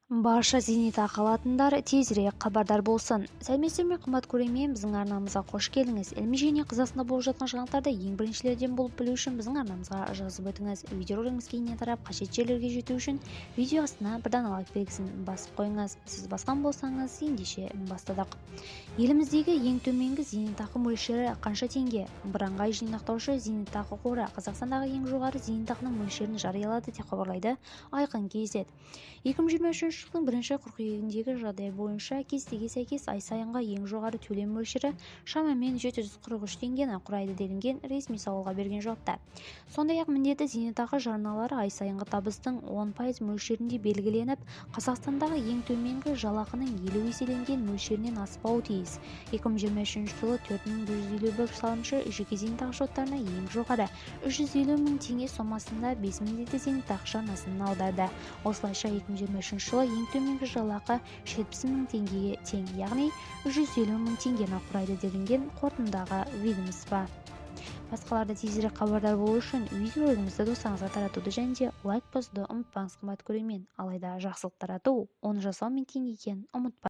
Барша зейнетақы алатындар тезірек хабардар болсын. Сәлеметсіздер ме, қымбат көрермен, біздің арнамызға қош келдіңіз. Еліміз және Қазақстанда болып жатқан жаңалықтарды ең біріншілерден болып білу үшін біздің арнамызға жазып өтіңіз. Видеоролигіміз кейіннен тарап, қажет жерлерге жету үшін видео астына бірден лайк белгісін басып қойыңыз. Сіз басқан болсаңыз, ендеше бастадық. Еліміздегі ең төменгі зейнетақы мөлшері қанша теңге? Бірыңғай жинақтаушы зейнетақы қоры Қазақстандағы ең жоғары зейнетақының мөлшерін жариялады деп хабарлайды Айқын KZ. 2023 жылдың бірінші қыркүйегіндегі жағдай бойынша кестеге сәйкес ай сайынғы ең жоғары төлем мөлшері шамамен 743 теңгені құрайды делінген ресми сауалға берген жауапта. Сондай-ақ міндетті зейнетақы жарналары ай сайынғы табыстың 10% мөлшерінде белгіленіп, Қазақстандағы ең төменгі жалақының 50 еселенген мөлшерінен аспауы тиіс. 2023 жылы 4151 салымшы жеке зейнетақы шоттарына ең жоғары 350 мың теңге сомасында 5 міндетті зейнетақы жарнасын аударды. Осылайша, 2023 жылы ең төменгі жалақы 70 мың теңгеге тең, яғни 350 мың теңгені құрайды делінген қорытындағы ведомство. Басқаларды тезірек хабардар болу үшін видеоролигімізді достарыңызға таратуды және де лайк басуды ұмытпаңыз, қымбат көрермен. Алайда жақсылық тарату оны жасаумен тең екенін ұмытпа.